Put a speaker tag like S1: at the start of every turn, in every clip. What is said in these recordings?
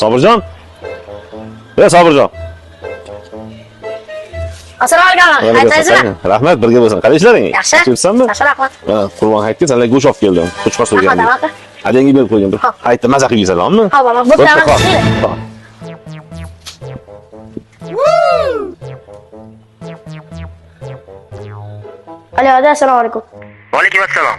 S1: Sobirjon. Ey Sobirjon.
S2: Assalomu alaykum. Aytasizmi?
S1: Rahmat, birga bo'lsin. Qalay ishlaring?
S2: Yaxshi.
S1: Yaxshimisanmi?
S2: Yaxshi, rahmat.
S1: Mana Qurbon hayitga senlarga go'sht olib keldim. Qo'chqor so'ygan.
S2: Rahmat, aka.
S1: Adangga berib qo'ygan.
S2: Hop.
S1: Hayitda maza qilib yeysanlarmi?
S2: Hop, hop, bo'pti,
S1: Bo'pti,
S2: rahmat.
S1: hop.
S2: Alo, aka, assalomu alaykum.
S3: Vaalaykum assalom.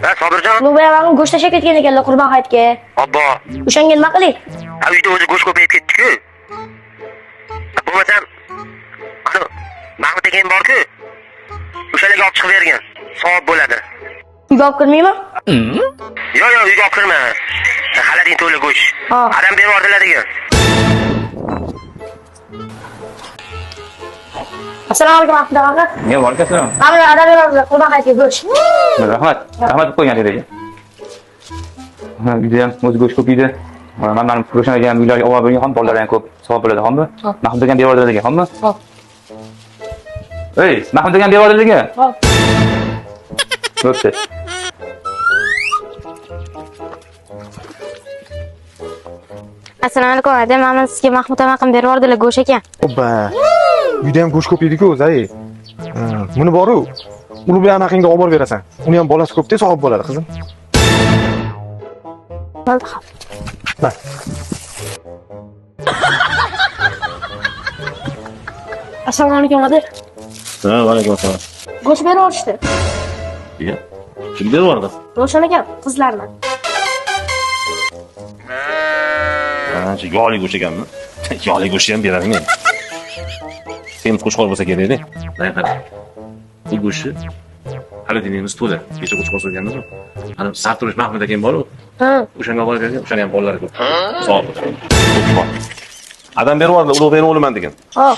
S3: Ha, Sobirjon?
S2: Ulug'bek akam go'sht tashlab ketgan ekanlar Qurbon hayitga.
S3: Obbo.
S2: O'shanga nima qilay?
S3: Ha, uyda o'zi go'sht ko'payib ketdi-ku. Bo'lmasam, ana Mahmud akam bor-ku. O'shalarga olib chiqib bergin. Savob bo'ladi.
S2: Uyga olib kirmaymi?
S3: Yo'q, yo'q, uyga olib kirma. Xalating to'la go'sht.
S2: Ha.
S3: Adam berib yubordilar degan.
S2: Assalomu alaykum, Mahmud aka.
S4: Ne var ki?
S2: Mana adam berib Qurbon hayitga go'sht.
S4: Rahmat. Rahmat deb qo'ygan dedi. Ha, uyda ham o'zi go'sht ko'p yeydi. Man mani Ro'shan aka ham uylarga olib bergan ham bolalar ham ko'p savob bo'ladi, hommi?
S2: Hop.
S4: Mahmud akam berib yubordi degan, hommi?
S2: Hop.
S4: Ey, Mahmud akam berib yubordi degan.
S2: Hop.
S4: Bo'pti.
S5: Assalomu alaykum, aka. Mana sizga Mahmud akam berib yubordilar go'sht ekan.
S6: Obba. Uyda ham go'sht ko'p yeydi-ku o'zi, ey. Buni boru Ulug'bek amaqingga olib borib berasan. Uni ham bolasi ko'p-da, savob bo'ladi, qizim.
S5: Bo'ldi, hop.
S6: Bas.
S2: Assalomu alaykum, aka.
S1: Ha, vaalaykum assalom.
S2: Go'sht berib yuborishdi.
S1: Iya. Kim berib yubordi?
S2: Ro'shan akam, qizlarni.
S1: Ancha yog'li go'sht ekanmi? Yog'li go'shtni ham beradimi? Semiz qo'chqor bo'lsa kerak-da. Mana qara. Bu go'shtni xolodilnigimiz to'la. Kecha qo'chqor so'yganmiz-ku. Ana Sarturush Mahmud akam bor-ku.
S2: Ha.
S1: O'shanga olib borib bergan, o'shani ham bolalari ko'p. Savob bo'ladi. Adam berib yubordi, Ulug'bekni o'g'liman degan.
S2: Hop.